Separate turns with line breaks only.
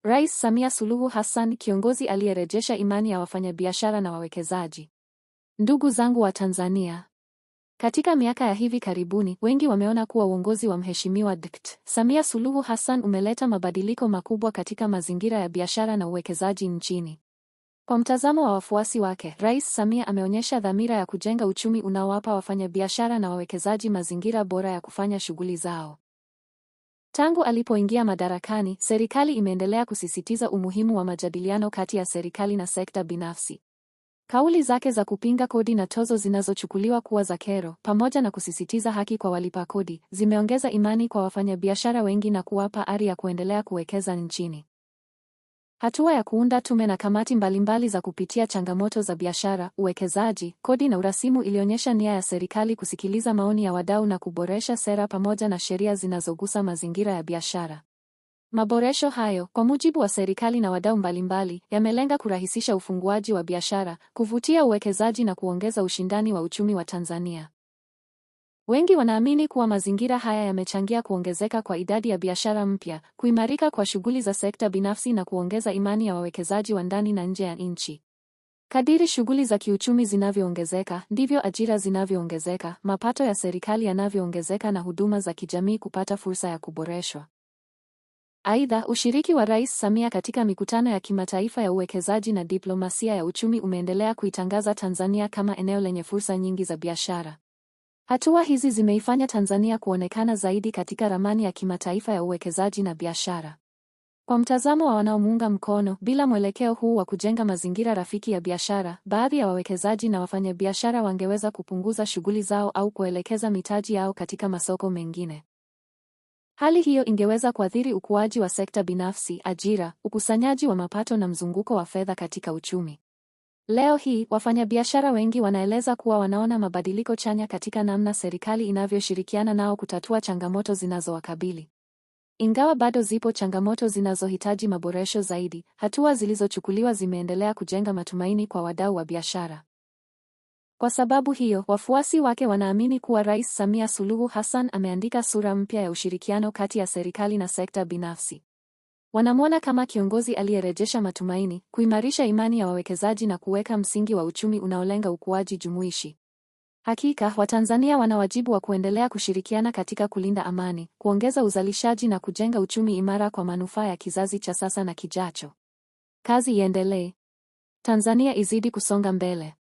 Rais Samia Suluhu Hassan, kiongozi aliyerejesha imani ya wafanyabiashara na wawekezaji. Ndugu zangu wa Tanzania, katika miaka ya hivi karibuni, wengi wameona kuwa uongozi wa Mheshimiwa Dkt. Samia Suluhu Hassan umeleta mabadiliko makubwa katika mazingira ya biashara na uwekezaji nchini. Kwa mtazamo wa wafuasi wake, Rais Samia ameonyesha dhamira ya kujenga uchumi unaowapa wafanyabiashara na wawekezaji mazingira bora ya kufanya shughuli zao. Tangu alipoingia madarakani, serikali imeendelea kusisitiza umuhimu wa majadiliano kati ya serikali na sekta binafsi. Kauli zake za kupinga kodi na tozo zinazochukuliwa kuwa za kero, pamoja na kusisitiza haki kwa walipa kodi, zimeongeza imani kwa wafanyabiashara wengi na kuwapa ari ya kuendelea kuwekeza nchini. Hatua ya kuunda tume na kamati mbalimbali za kupitia changamoto za biashara, uwekezaji, kodi na urasimu ilionyesha nia ya serikali kusikiliza maoni ya wadau na kuboresha sera pamoja na sheria zinazogusa mazingira ya biashara. Maboresho hayo, kwa mujibu wa serikali na wadau mbalimbali, yamelenga kurahisisha ufunguaji wa biashara, kuvutia uwekezaji na kuongeza ushindani wa uchumi wa Tanzania. Wengi wanaamini kuwa mazingira haya yamechangia kuongezeka kwa idadi ya biashara mpya, kuimarika kwa shughuli za sekta binafsi na kuongeza imani ya wawekezaji wa ndani na nje ya nchi. Kadiri shughuli za kiuchumi zinavyoongezeka, ndivyo ajira zinavyoongezeka, mapato ya serikali yanavyoongezeka na huduma za kijamii kupata fursa ya kuboreshwa. Aidha, ushiriki wa Rais Samia katika mikutano ya kimataifa ya uwekezaji na diplomasia ya uchumi umeendelea kuitangaza Tanzania kama eneo lenye fursa nyingi za biashara. Hatua hizi zimeifanya Tanzania kuonekana zaidi katika ramani ya kimataifa ya uwekezaji na biashara. Kwa mtazamo wa wanaomuunga mkono, bila mwelekeo huu wa kujenga mazingira rafiki ya biashara, baadhi ya wawekezaji na wafanyabiashara wangeweza kupunguza shughuli zao au kuelekeza mitaji yao katika masoko mengine. Hali hiyo ingeweza kuathiri ukuaji wa sekta binafsi, ajira, ukusanyaji wa mapato na mzunguko wa fedha katika uchumi. Leo hii, wafanyabiashara wengi wanaeleza kuwa wanaona mabadiliko chanya katika namna serikali inavyoshirikiana nao kutatua changamoto zinazowakabili. Ingawa bado zipo changamoto zinazohitaji maboresho zaidi, hatua zilizochukuliwa zimeendelea kujenga matumaini kwa wadau wa biashara. Kwa sababu hiyo, wafuasi wake wanaamini kuwa Rais Samia Suluhu Hassan ameandika sura mpya ya ushirikiano kati ya serikali na sekta binafsi. Wanamwona kama kiongozi aliyerejesha matumaini, kuimarisha imani ya wawekezaji na kuweka msingi wa uchumi unaolenga ukuaji jumuishi. Hakika, Watanzania wana wajibu wa kuendelea kushirikiana katika kulinda amani, kuongeza uzalishaji na kujenga uchumi imara kwa manufaa ya kizazi cha sasa na kijacho. Kazi iendelee. Tanzania izidi kusonga mbele.